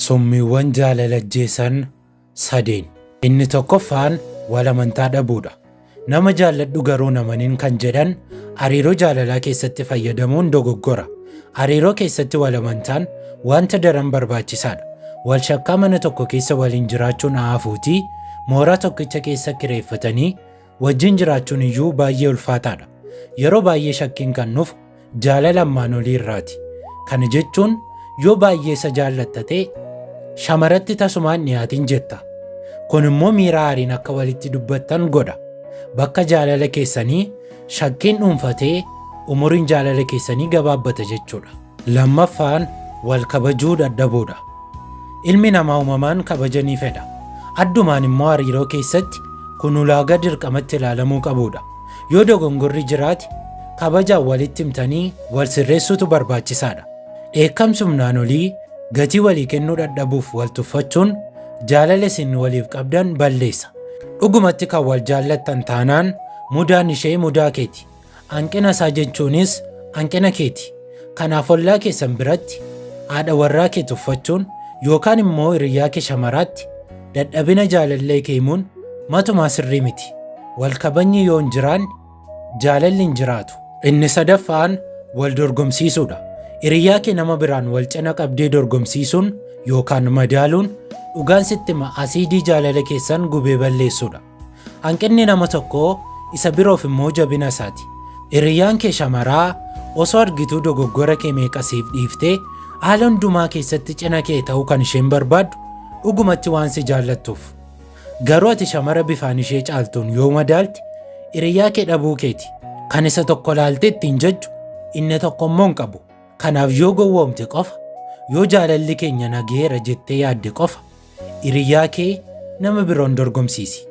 Summiiwwan jaalala ajjeesan sadeen. Inni tokkoffaan wal amantaa dhabuudha. Nama jaalladhu garuu hin amanin kan jedhan hariiroo jaalalaa keessatti fayyadamuun dogoggora. Hariiroo keessatti wal amantaan wanta daran barbaachisaadha. Wal shakkaa mana tokko keessa waliin jiraachuun haa hafuutii mooraa tokkicha keessa kireeffatanii wajjin jiraachuun iyyuu baay'ee ulfaataadha. Yeroo baay'ee shakkiin kan dhufu jaalala ammaan olii irraati. Kana jechuun yoo baay'ee isa jaallatta ta'e shamaratti tasumaa hin dhiyaatin jetta. Kun immoo miira aariin akka walitti dubbattan godha. Bakka jaalala keessanii shakkiin dhuunfatee umuriin jaalala keessanii gabaabbata jechuudha. Lammaffaan wal kabajuu dadhabuudha. Ilmi namaa uumamaan kabaja ni fedha. Addumaan immoo hariiroo keessatti kun ulaagaa dirqamatti ilaalamuu qabuudha. Yoo dogongorri jiraate kabajaan walitti himtanii wal sirreessuutu barbaachisaadha. Dheekkamsi humnaan olii gatii walii kennuu dhadhabuuf wal tuffachuun jaalala isin waliif qabdan balleessa. Dhugumatti kan wal jaallattan taanaan mudaan ishee mudaa keeti. Hanqina isaa jechuunis hanqina keeti. Kanaaf ollaa keessan biratti haadha warraa kee tuffachuun yookaan immoo hiriyyaa kee shamaraatti dadhabina jaalallee kee himuun matumaa sirrii miti. Wal kabajni yoo hin jiraanne jaalalli hin jiraatu. Inni sadaffaan wal dorgomsiisuudha. Hiriyyaa kee nama biraan wal cina qabdee dorgomsiisuun yookaan madaaluun dhugaan sitti hima asiidii jaalala keessan gubee balleessuudha. Hanqinni nama tokkoo isa biroof immoo jabina isaati. Hiriyyaan kee shamaraa osoo argituu dogoggora kee meeqa siif dhiiftee haala hundumaa keessatti cina kee ta'uu kan isheen barbaaddu dhugumatti waan si jaallattuuf. Garuu ati shamara bifaan ishee caaltuun yoo madaalte hiriyyaa kee dhabuu keeti. Kan isa tokko laaltee ittiin jajju inni tokko immoo hin qabu. Kanaaf yoo gowwoomte qofa, yoo jaalalli keenya na gaheera jettee yaadde qofa hiriyyaa kee nama biroon dorgomsiisi.